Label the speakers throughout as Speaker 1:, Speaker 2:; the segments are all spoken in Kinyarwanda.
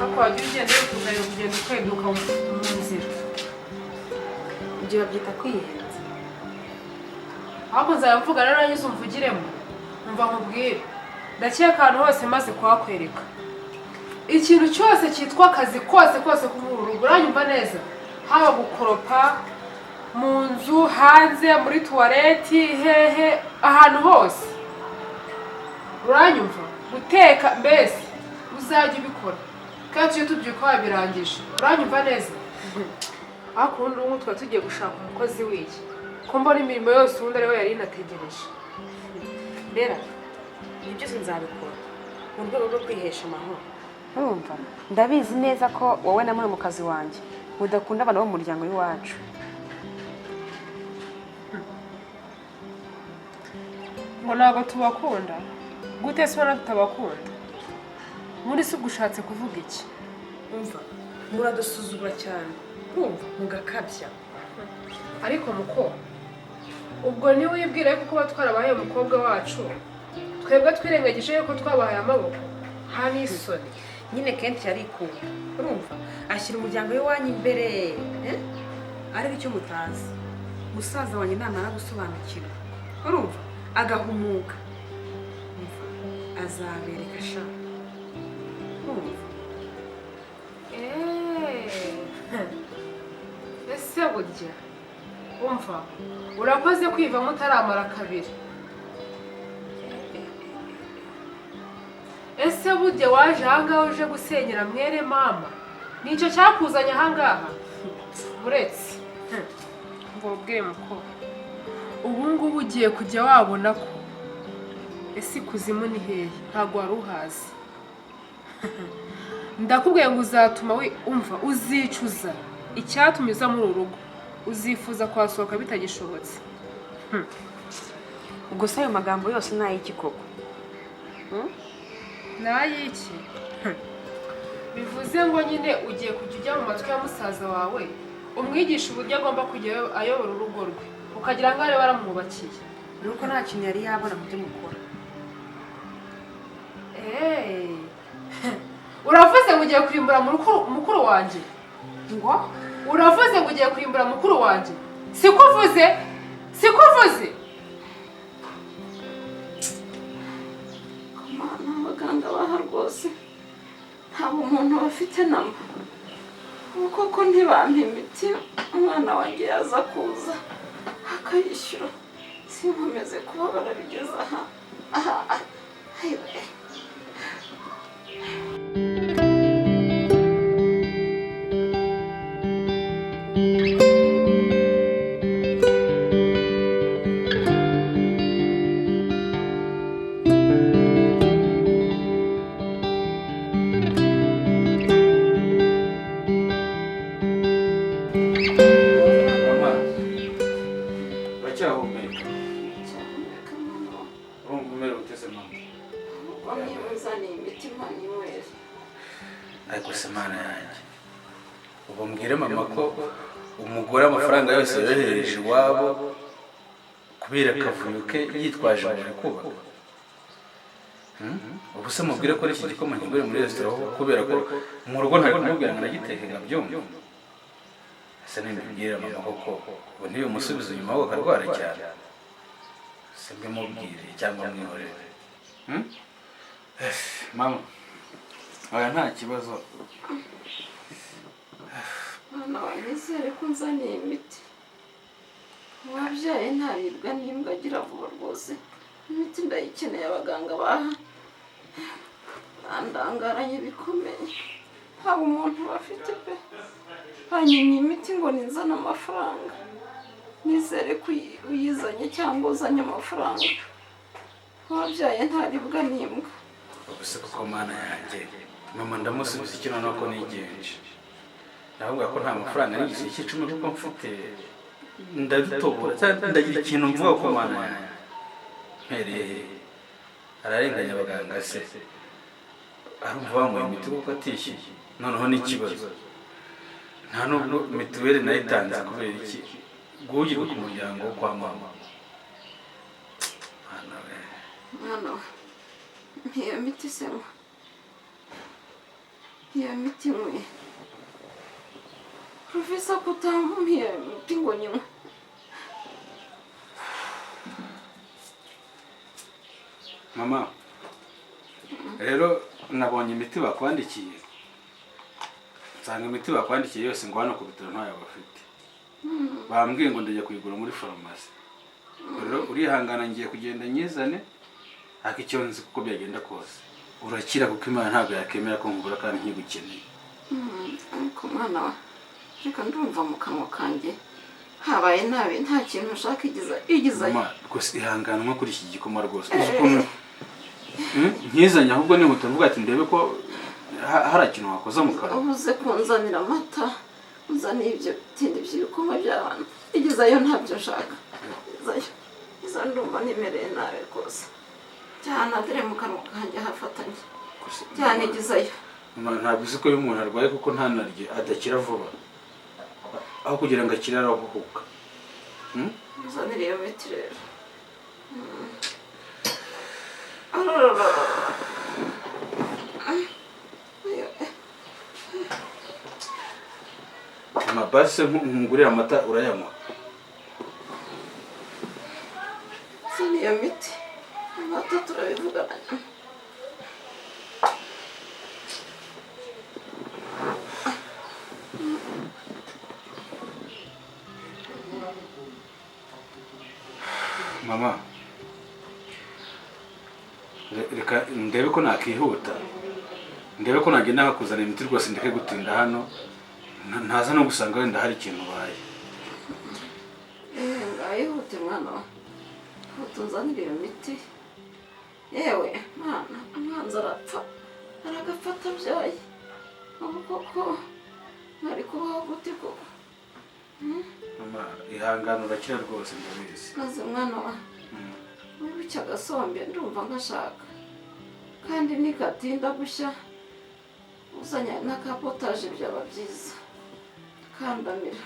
Speaker 1: Ariko wajya ugenda wifuza kugenda ukweduka mu nzira.
Speaker 2: Ibyo babyita kwiyenza.
Speaker 1: Ahubwo nzajya mvuga rero nanjye umvugiremo. Umva nkubwire, ndakeka ahantu hose maze kuhakwereka. Ikintu cyose cyitwa akazi kose kose ko muri uru rugo, uranyumva neza? Haba gukoropa mu nzu, hanze, muri tuwareti, hehe, ahantu hose, uranyumva? Guteka, mbese uzajya ubikora kandi tujye tubyuka wabirangije, uranyumva neza? Ariko ubundi ubu twari tugiye gushaka umukozi w'iyi ko mbona imirimo yose ubundi ariwe yari inategereje.
Speaker 2: Bera, ibyo byose nzabikora mu rwego rwo kwihesha amahoro. Urumva, ndabizi neza ko wowe na muramukazi wanjye mudakunda abantu bo mu muryango w'iwacu.
Speaker 1: Ngo ntabwo tubakunda gute se? Ubona tutabakunda muri se? Ubwo ushatse kuvuga iki?
Speaker 2: Umva, muradusuzugura cyane, urumva, mugakabya.
Speaker 1: Ariko muko, ubwo ntiwibwire ko kuba twarabahaye umukobwa wacu twebwe twirengagije yuko twabahaye amaboko? Nta n'isoni.
Speaker 2: Nyine kenshi yarikunda, urumva, ashyira umuryango w'iwanyu imbere, eh? Ariko icyo mutazi, musaza wanjye namara gusobanukirwa, urumva, agahumuka, umva, azabereka sha, urumva.
Speaker 1: Eee, ese burya, umva, urakoze kwivamo utaramara kabiri. Ese burya waje ahangaha uje gusenyera mwene mama? Nicyo cyakuzanye ahangaha? Uretse ngo ubwire muko, ubu ngubu ugiye kujya wabona ko ese ikuzimu ni hehe? Ntabwo wari uhazi. Ndakubwiye ngo uzatuma umva uzicuza icyatumye uza muri uru rugo, uzifuza kuhasohoka bitagishobotse.
Speaker 2: Ubwo se ayo magambo yose ni ay'iki koko?
Speaker 1: N'ay'iki? Bivuze ngo nyine ugiye kujya ujya mu matwi ya musaza wawe, umwigisha uburyo agomba kujya ayobora urugo rwe, ukagira ngo ariwe waramwubakiye.
Speaker 2: Ni uko nta kintu yari yabona mu byo mukora.
Speaker 1: Eee, uravuze ngo ugiye kurimbura mukuru wanjye?
Speaker 2: Ngo?
Speaker 1: Uravuze ngo ugiye kurimbura mukuru wanjye? Siko uvuze? Siko uvuze?
Speaker 3: Mana, abaganga baha rwose nta bumuntu bafite namba. Ubu koko ntibampa imiti, umwana wanjye yaza kuza akayishyura, sinkomeze kubabara bigeze aha aha ayiwe.
Speaker 4: Mama, uracyahumeka?
Speaker 3: Cyahumeka, mwana wa.
Speaker 4: Urumva umerewe ute se, mama?
Speaker 3: Bamwe muzaniye imiti, nywere.
Speaker 4: Ariko se Mana yanjye, ubu mbwire mama ko umugore amafaranga yose yohereje iwabo kubera akavuyo ke yitwaje ngo ari kubaka? Ubu se mubwire ko iki gikoma nkigure muri resitora kubera ko mu rugo ntari kumubwira ngo anagiteke nkabyumva? Ese nimbibwira mama koko, ubu ntibimusubize inyuma ahubwo akarwara cyane? Se mbimubwire cyangwa mwihorere? Eh, mama, oya, nta kibazo.
Speaker 3: Mwana wa, nizere ko unzaniye imiti. Uwabyaye ntaribwa n'imbwa agira vuba rwose. Imiti ndayikeneye, abaganga baha bandangaranye bikomeye, nta umuntu bafite pe. Banyimye imiti ngo ninzane amafaranga. Nizere ko uyizanye cyangwa uzanye amafaranga. Uwabyaye ntaribwa n'imbwa.
Speaker 4: Ubu se koko, Mana yanjye, mama ndamusubiza iki noneho ko nigenje? Ndavuga ko nta mafaranga n'igiceri cy'icumi kuko mfite, ndabitobora cyangwa ndagira ikintu mvuga ko Mana yanjye mpereye he? Ararenganya abaganga se? Arumva bamuha imiti kuko atishyuye? Noneho n'ikibazo. Nta nubwo mituweli nayitanze kubera iki guhugirwa ku muryango wo kwa mama. Mwana we.
Speaker 3: Mwana we, iyo miti se nywa, iyo miti nywe. Profesa kutampa iyo miti ngo nywe.
Speaker 4: Mama, rero nabonye imiti bakwandikiye, nsanga imiti bakwandikiye yose ngo hano ku bitaro ntayo bafite. Bambwiye ngo ndajya kuyigura muri farumasi. Rero urihangana ngiye kugenda nyizane, ariko icyo nzi kuko byagenda kose urakira, kuko Imana ntabwo yakemera ko nkubura kandi nkigukeneye.
Speaker 3: Ariko mwana we, reka ndumva mu kanwa kanjye habaye nabi, nta kintu ushaka igizayo.
Speaker 4: Mama, rwose ihangana nko kuri iki gikoma rwose. Uzi ukuntu nkizanye, ahubwo nihuta mvuga ati ndebe ko hari ikintu wakoza mu kanwa.
Speaker 3: Ubuze kunzanira amata, unzaniye ibyo bitindi by'ibikoma by'abana. Igizayo ntabyo nshaka. Igizayo, izo ndumva nimereye nabi rwose. Cyane adere mu kanwa kanjye hafatanye. Cyane igizayo.
Speaker 4: Mama, ntabwo uzi ko iyo umuntu arwaye kuko ntanarye adakira vuba, aho kugira ngo akire arahuhuka.
Speaker 3: Uzanire iyo miti rero.
Speaker 4: Mama, basi nkungurire amata urayanywa.
Speaker 3: Zana iyo miti, amata turabivugana.
Speaker 4: Mama, reka ndebe ko nakihuta, ndebe ko nagenda nkakuzanira imiti rwose, ndeke gutinda hano, ntaza no gusanga wenda hari ikintu ubaye.
Speaker 3: Ngayihute mwana we, utunzanire iyo miti. Yewe mwana, umwanzi arapfa, aragapfa atabyaye. Ubu koko nari kubaho gute koko?
Speaker 4: Mama, ihangane urakira rwose ndabizi.
Speaker 3: Maze mwana wa, wibuke agasombe ndumva ngashaka, kandi nikatinda gushya uzanye n'akapotaje byaba byiza, kandamira.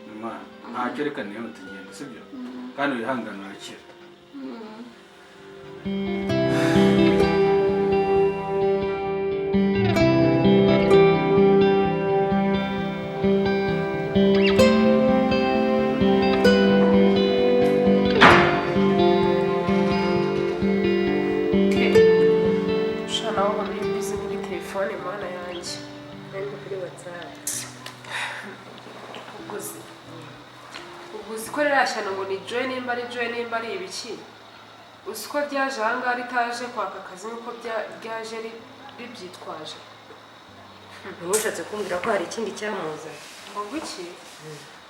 Speaker 4: Mama, ntacyo, reka nihute ngende, sibyo? Kandi wihangane urakira.
Speaker 1: Sha nawe uhora uri busy kuri telefone mana yanjye.
Speaker 2: Ariko kuri WhatsApp.
Speaker 1: Ubwo uzi ko ririya shyano ngo ni Joy, nimba ari Joy nimba ari ibiki, uzi ko ryaje ahangaha ritaje kwaka akazi nk'uko ryaje ribyitwaje.
Speaker 2: Ntushatse kumbwira ko hari ikindi cyamuzanye?
Speaker 1: Ngo ngwiki?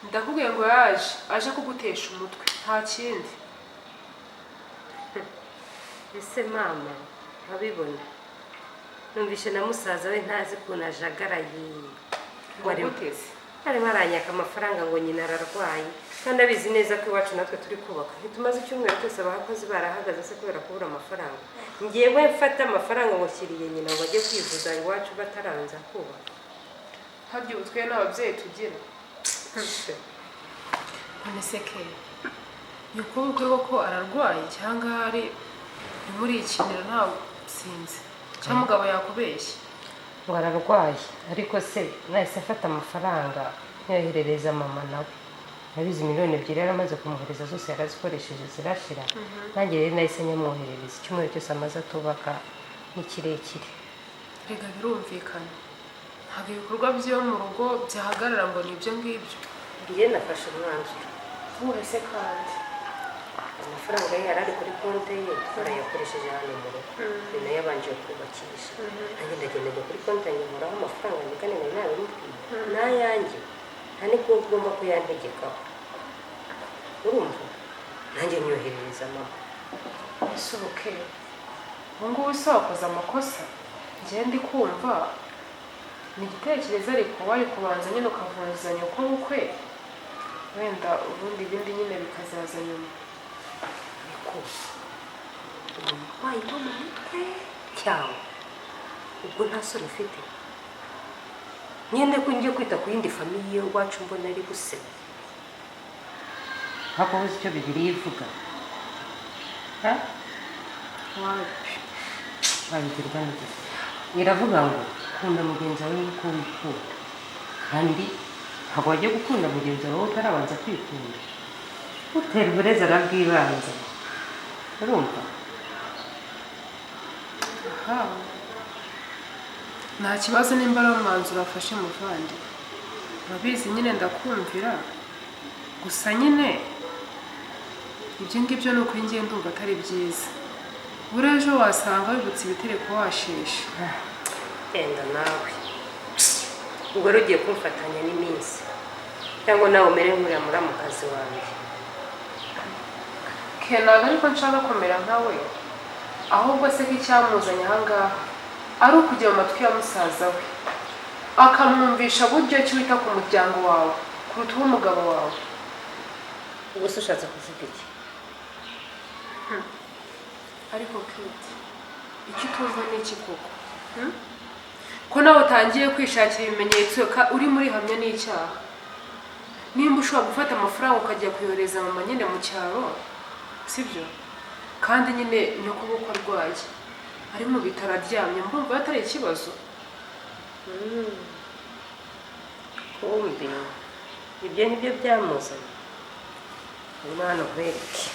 Speaker 1: Ndakubwiye ngo yaje aje kugutesha umutwe, nta kindi.
Speaker 2: Ese mama nkabibona, numvishe na musaza we ntazi ukuntu ajagaraye.
Speaker 1: Ngo guteze?
Speaker 2: Arimo aranyaka amafaranga ngo nyina ararwaye, kandi abizi neza ko iwacu natwe turi kubaka. Ntitumaze icyumweru cyose abakozi barahagaze se kubera kubura amafaranga. Ngewe mfata amafaranga ngo nshyiriye nyina ngo ajye kwivuza iwacu bataranza kubaka.
Speaker 1: Harya ubu twe n'ababyeyi tugira. None se ke, nyoko w'ubukwe koko ararwaye cyangwa hari ntimurikinira? Ntabwo sinzi, cyangwa umugabo yakubeshye?
Speaker 2: Ngo ararwaye, ariko se nahise afata amafaranga nyoherereza mama nawe. Nabizi 2 miliyoni yaramaze kumwohereza zose, yarazikoresheje zirashira. Nanjye rero nahise nyamwoherereza. Icyumweru cyose amaze atubaka ni kirekire.
Speaker 1: Rega birumvikana, ntabwo ibikorwa byo mu rugo byahagarara ngo ni ibyo ngibyo.
Speaker 2: Njye nafashe umwanzuro.
Speaker 1: Ntuhe se kandi?
Speaker 2: Amafaranga ye yari ari kuri konti ye twarayakoresheje hano mu rugo, ni nayo yabanje kubakisha. Nanjye ndagenda njya kuri konti yanjye nkuraho amafaranga yanjye, kandi nari nabimubwiye n'ayanjye, nta niko ugomba kuyantegekaho, urumva? Nanjye nyoherereza mama.
Speaker 1: Ese ubu ke, ubu ngubu se wakoze amakosa? Njye ndi kumva ni igitekerezo, ariko wari kubanza nyine ukavunza nyoko bukwe, wenda ubundi ibindi nyine bikazaza nyuma.
Speaker 2: Ariko umurwayi wo mu mutwe cyangwa ubwo nta soni ufite? Ngende ko ngiye kwita ku yindi famille iwacu mbona ari guseba. Ntabwo uzi icyo Bibiliya ivuga. Ha?
Speaker 1: Wapi?
Speaker 2: Wabigirwa n'iki? Iravuga ngo kunda mugenzi wawe nk'uko wikunda. Kandi ntabwo wajya gukunda mugenzi wawe utarabanza kwikunda. Utera uburezi arabwibanza. Urumva?
Speaker 1: Aha. Nta kibazo nimba ari umwanzuro wafashe muvandi. Urabizi nyine ndakumvira. Gusa nyine ibyo ngibyo ni ukuri ngiye ndumva atari byiza. Buriya ejo wasanga wibutse ibitereko washeshe.
Speaker 2: Genda nawe. Ubwo rero ugiye kumfatanya n'iminsi. Cyangwa nawe umere nk'uriya muramukazi wanjye.
Speaker 1: Ke ntabwo ariko nshaka kumera nkawe. Ahubwo se ko icyamuzanye aha ngaha ari ukujya mu matwi ya musaza we, akamwumvisha buryo ki wita ku muryango wawe kuruta uw'umugabo wawe.
Speaker 2: Ubwo se ushatse kuvuga iki?
Speaker 1: Ariko Kate, icyo utumva ni iki koko? Ko nawe utangiye kwishakira ibimenyetso uri muri hamwe n'icyaha. Nimba ushobora gufata amafaranga ukajya kuyohereza mama nyine mu cyaro, sibyo? Kandi nyine nyokobukwe arwaye, ari mu bitaro aryamye, mbumva atari ikibazo.
Speaker 2: Kumbi ibyo nibyo byamuzanye. Ngwino hano nkwereke.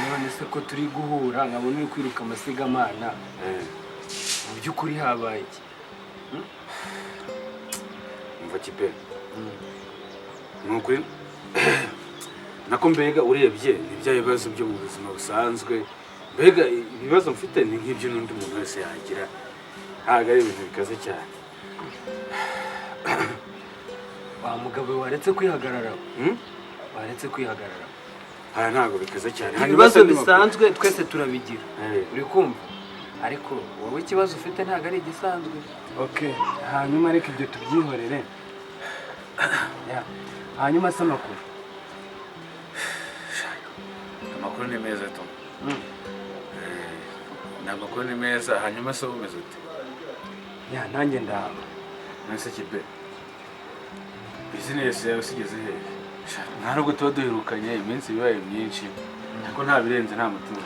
Speaker 5: None se ko turi guhura nkabona uri kwiruka amasigamana, mu by'ukuri habaye iki?
Speaker 4: Umva kipe, ni ukuri nako mbega urebye ni bya bibazo byo mu buzima busanzwe, mbega ibibazo mfite ni nk'ibyo n'undi muntu wese yagira, ntabwo ari ibintu bikaze cyane.
Speaker 5: Wa mugabo waretse kwihagarara, waretse kwihagarara.
Speaker 4: Aya ntabwo bikaze cyane.
Speaker 5: Ibibazo bisanzwe twese turabigira, uri kumva? Ariko wowe ikibazo ufite ntabwo ari igisanzwe. Okay, hanyuma reka ibyo tubyihorere. Hanyuma se amakuru?
Speaker 4: Amakuru ni meza Tom. Ni amakuru ni meza. Hanyuma se umeze ute?
Speaker 5: Ya nanjye ndaba.
Speaker 4: Nase kibe, business yawe sigeze hehe? Nta nubwo tuba duherukanye, iminsi bibaye myinshi, ariko nta birenze, nta mutungo.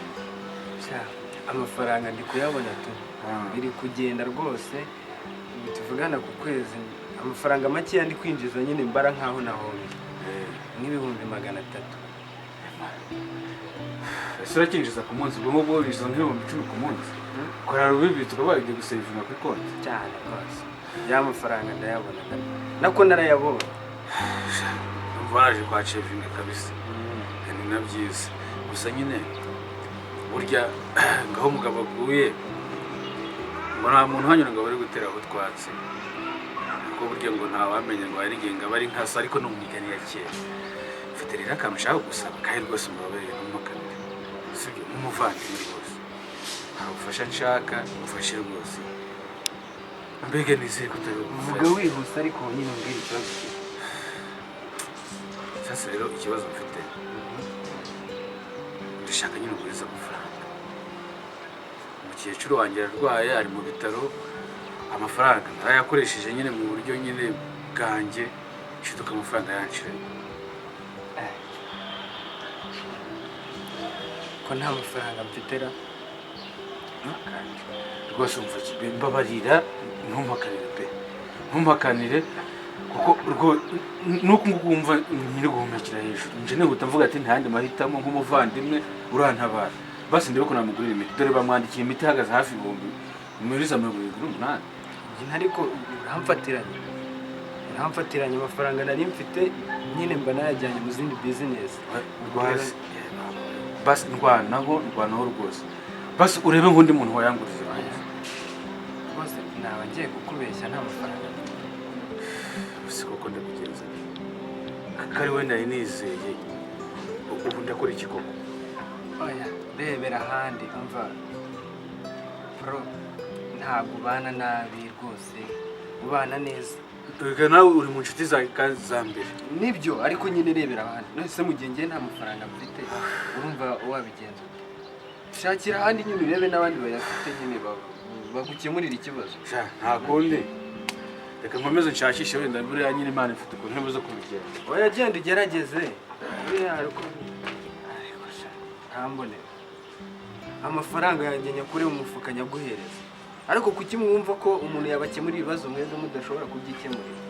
Speaker 5: Amafaranga ndi kuyabona tu, biri kugenda rwose. Tuvugana ku kwezi amafaranga make ndi kwinjiza nyine mbara nkaho nahombye nk'ibihumbi 300.
Speaker 4: Ese urakinjiza ku munsi? Ubwo ngubwo winjiza nk'ibihumbi 10 ku munsi, korara ubibitse ukaba wagiye gusevinga kuri konti.
Speaker 5: Cyane rwose, ya mafaranga ndayabona nako narayabonye.
Speaker 4: Numva waje kwa cevinga kabisa, ni na byiza. Gusa nyine burya ngaho umugabo aguye ngo nta muntu uhanyura ngo bari guteraho utwatsi, kuko burya ngo ntawamenya ngo hari igihe ngo aba ari nka se, ariko ni umugani ya kera. Mfite rero akantu nshaka gusaba kandi rwose mbabarire ntumpakanire, sibyo? Nk'umuvandimwe rwose nta bufasha nshaka, mufashe rwose. Mbega nizeye ko utari
Speaker 5: Vuga wihuse ariko nyine umbwire ikibazo ufite.
Speaker 4: Sasa rero ikibazo mfite, ndashaka nyine uguriza amafaranga. Umukecuru wanjye ararwaye, ari mu bitaro, amafaranga narayakoresheje nyine mu buryo nyine bwanjye, nshiduka amafaranga yanshiranye.
Speaker 5: Ko nta mafaranga mfite ra?
Speaker 4: Rwose umva kibe, mbabarira ntumpakanire pe, ntumpakanire, kuko nuko nguko wumva nyiri guhumekera hejuru, nje nihuta mvuga ati nta yandi mahitamo, nk'umuvandimwe urantabara basi ndebe ko namugurira imiti. Dore bamwandikiye imiti ihagaze hafi ibihumbi muri za 78.
Speaker 5: Njye ariko uramfatiranye, uramfatiranye. Amafaranga nari mfite nyine mba nayajyanye mu zindi business.
Speaker 4: Rwose basi ndwanaho, ndwanaho rwose, basi urebe nk'undi muntu wayanguriza iwanjye.
Speaker 5: Rwose naba ngiye kukubeshya, nta mafaranga mfite.
Speaker 4: Gusa koko ndabigenza ko ari we nari nizeye, ubu ndakora iki koko?
Speaker 5: Oya, rebera ahandi. Umva bro, ntabwo ubana nabi rwose, ubana neza.
Speaker 4: Reka nawe uri mu nshuti za za mbere.
Speaker 5: Nibyo, ariko nyine rebera ahandi. None se mu gihe ngiye nta mafaranga mfite, urumva wabigenza ute? Shakira ahandi nyine urebe n'abandi bayafite nyine bagukemurira ikibazo.
Speaker 4: Sha, nta kundi, reka nkomeze nshakishe, wenda buriya nyine Imana ifite ukuntu ibuze kubigenza.
Speaker 5: Oya, genda ugerageze buriya hari uko, ariko sha ntambonera amafaranga yanjye nyakure mu mufuka nyaguhereza. Ariko kuki mwumva ko umuntu yabakemurira ibibazo mwebwe mudashobora kubyikemurira?